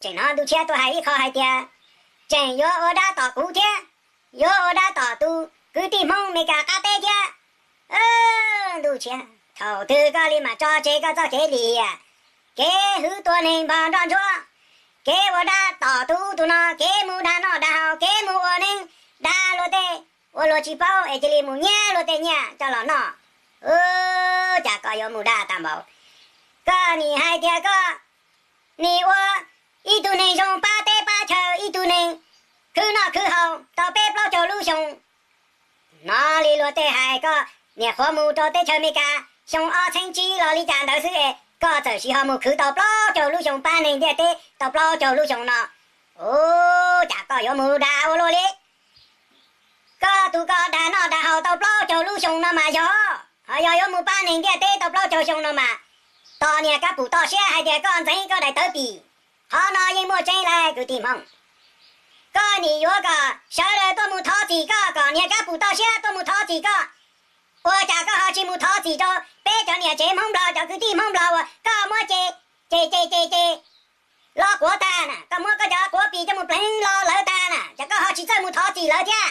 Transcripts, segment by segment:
Tseem hnov Ntuj Tshiab tuaj hais ib qho hais tias tseem yuav ua dab tom kuv thiab, yuav ua dab tom tus kwv tij Hmoob Meskas qab teb thiab. Ntuj Tshiab, thaum twg koj li mam tso tseg koj txoj kev lim hiam, kev hwv tua neeg npog nroj ntsuab, kev ua dab tom tus ub tus no, kev mus dag noj dag haus, kev mus ua neeb dag luag tej, ua luag tsis paub es cia li mus nyiag luag tej nyiaj coj los noj. Cas koj yuav mus dag tag npaum? Koj nim hais tias koj nim ua ib tug neeg zoo pab teb pab chaw, ib tug neeg khwv noj khwv haus tau peb plaub caug lub xyoo. Hnov li luag tej hais koj niam qhuav mus rau teb chaws Amelikas xyoo ob txheeb tsib los li cas ntawd xwb es koj txawm sis ho mus khwv tau plaub caug lub xyoo, pab neeg ntiaj teb tau plaub caug lub xyoo no. Ua cas koj yuav mus dag ua luaj li? Koj tus koj dag noj dag haus tau plaub caug lub xyoo no mas yog, ho yog yuav mus pab neeg ntiaj teb tau plaub caug xyoo no mas, tos niag kab pum toj siab hais tias koj ntxeev koj daim tawv pim. Qhov no yeej muaj tseeb lawm kwv tij Hmoob. Koj nim yuav kom sawv daws tuaj mus thov txim koj, kom niag kab pum toj siab tuaj mus thov txim koj. Ua cas koj ho tsis mus thov txim rau peb cov niam tsev Hmoob Nplog, cov kwv tij Hmoob Nplog uas koj muab ces, ces ces ces ces los quav tag na, koj muab koj cov quav pis coj mus pleev los lawv tag na, cas koj ho tsis txawj mus thov txim lawv thiab?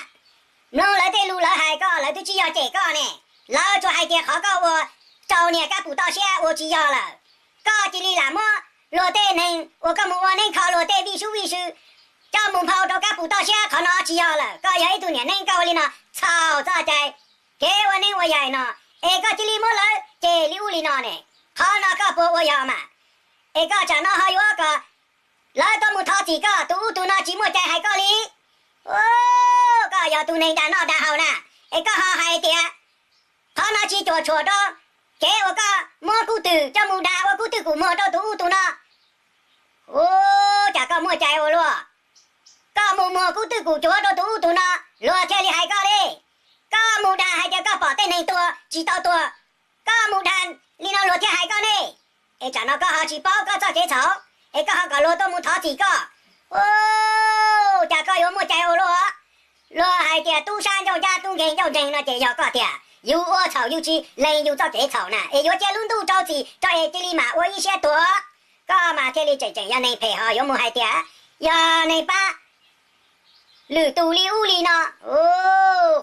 Mloog lawv tej lus lawv hais koj, lawv twb tsis yog cem koj ne. Lawv tsuas hais tias qhov koj ua rau niag kab pum toj siab ua tsis yog lawm. Koj cia li lam muab luag tej neeg uas koj mus ua neeb kho luag tej vij sub vij sw coj mus nphau rau kab pum toj siab, qhov no tsis yog lawm. Koj yog ib tug niam neeb koj ua li no txhaum txoj cai kev ua neeb ua yaig no, es koj cia li muab lawv cem li ub li no ne. Qhov no koj puas ua yog mas? Es koj tsam no ho yuav kom lawv tuaj mus thov txim koj, tus ub tus no tsis muaj cai hais koj li. Koj yog tus neeg dag noj dag haus na, es koj ho hais tias qhov no tsis cuam tshuam rau kev uas koj muab kub twm coj mus dag ua kub twm kum muag rau tus ub tus no. Ua cas koj muaj cai ua luaj? Koj mus muag kub twm kum cuav rau tus ub tus no, luag thiaj li hais koj li. Koj mus dag hais tias koj pom tej neeg tuag tsis tau tuag, koj mus dag li no luag thiaj hais koj ne. Es tsam no koj ho tsis paub koj txoj kev txhaum, es koj ho kom luag tuaj mus thov txim koj. Ua cas koj yuav muaj cai ua luaj? Luag hais tias tub sab ncauj ncab tub nkeeg ncauj nkeeg no ces yog koj tiag. Yus ua txhaum yus tsis lees yus txoj kev txhaum na, es yuav cia lub ntuj rau txim rau es cia li mam ua ib siab tuag. Koj mas thiaj li tseem tseem yog neeg phem ho yuav mus hais tias yog neeg pab lwm tus li ub li no.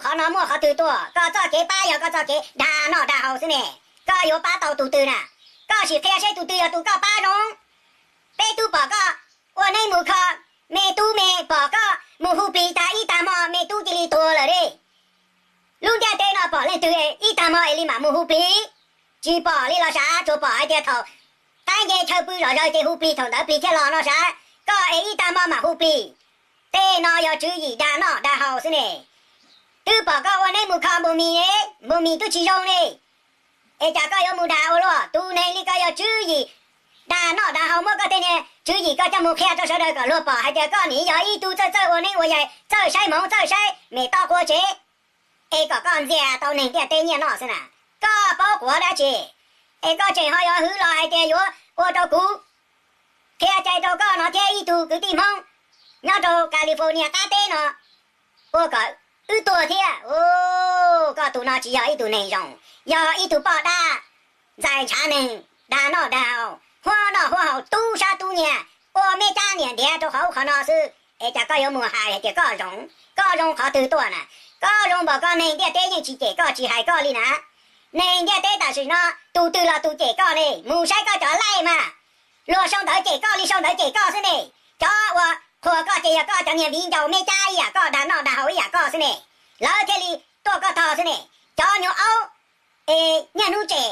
Qhov no muaj qhov twg tuaj? Koj txoj kev pab yog koj txoj kev dag noj dag haus xwb ne. Koj yuav pab tau tus twg na? Koj sim qhia seb tus twg yog tus koj pab zoo. Peb tub pom koj ua neeb mus kho, me tub me pom koj mus hu plig tag ib tag hmo me tub cia li tuag lawm li. Lub ntiaj teb no pom leej twg ib tag hmo es li mam mus hu plig? Tsis pom li los sav, tsuas pom hais tias thaum qaib nce chaw pw zom zaws ces hu plig, thaum ntawd plig thiaj los no sav. Koj es ib tag hmo mam hu plig. Tej no yog tswv yim dag noj dag haus xwb ne. Twb pom koj ua neeb mus kho npus mis, npus mis twb tsis zoo li, es cas koj yuav mus dag ua luaj? Tus neeg li koj yog tswv yim dag noj dag haus, muab koj tej niag tswv yim koj coj mus qhia rau sawv daws kom luag pom hais tias koj nim yog ib tug txawj txawj ua neeb ua yaig, txawj saib hmoov, txawj saib mem toj qua tsev, es kom koj ntxias tau neeg ntiaj teb nyiaj noj xwb na. Koj paub quav dab tsi es koj tseem ho yuav hwv los hais tias yuav ua rau kuv qhia cai rau koj no thiab ib tug kwv tij Hmoob nyob rau California qab teb no ua kom wb tuag thiab. Koj tus no tsis yog ib tug neeg zoo, yog ib tug poj dab ntxais ntshav neeg, dag noj dag haus, huab noj huab haus, tub sab tub nyiag, ua meb cab niam ntiav rau qhov ub qhov no xwb, es cas koj yuav mus hais hais tias koj zoo? Koj zoo qhov twg tuaj na? Koj zoo npaum koj neeg ntiaj teb yeej tsis cem koj tsis hais koj li na. Neeg ntiaj teb tam sim no tus twg los tus cem koj ne, mus saib koj cov laij mas, luag sau ntawv cem koj li sau ntawv cem koj xwb ne. Cov uas qhuas koj ces yog koj cov niag viv ncaus meb cab ib yam koj, dag noj dag haus ib yam koj xwb ne, lawv thiaj li tuaj koj tog xwb ne. Cov nyuag aub es niaj hnub tsem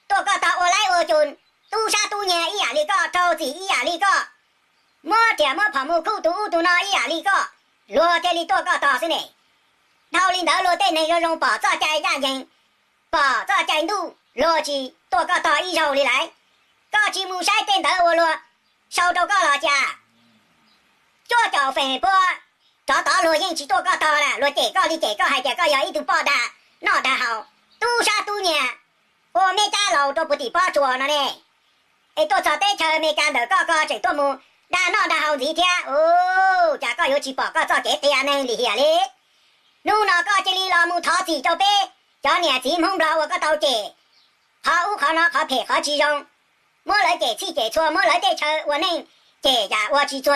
tuaj koj tog ua laib ua cus, tub sab tub nyiag ib yam li koj, raug txim ib yam li koj, muab riam muab phom mus khuj tus ub tus no ib yam li koj, luag thiaj li tuaj koj tog xwb ne. Dhau li ntawd luag tej neeg zoo zoo pom txoj cai ncaj ncees, pom txoj cai ntuj, luag tsis tuaj koj tog ib zaug li lawm. Koj tsis mus saib tej ntawv uas luag sau rau koj los cas? Cuaj caum feem pua rov tod luag yeej tsis tuaj koj tog na, luag cem koj li cem koj hais tias koj yog ib tug poj dag noj dag haus, tub sab tub nyiag, ua meb cab laus rau puag tim pob tsuas no ne. Es tuaj txog teb chaws Amelikas ntawm koj, koj tseem tuaj mus dag noj dag haus ntxiv thiab. Cas koj yuav tsis pom koj txoj kev qia neeg lim hiam li? Hnub no koj cia li los mus thov txim rau peb cov niam txiv Hmoob Nplog uas koj tau cem qhov ub qhov no, qhov phem qhov tsis zoo, muab lawv cem txhij cem txhua, muab lawv tej chaw ua neej Ces cas ua tsis txuag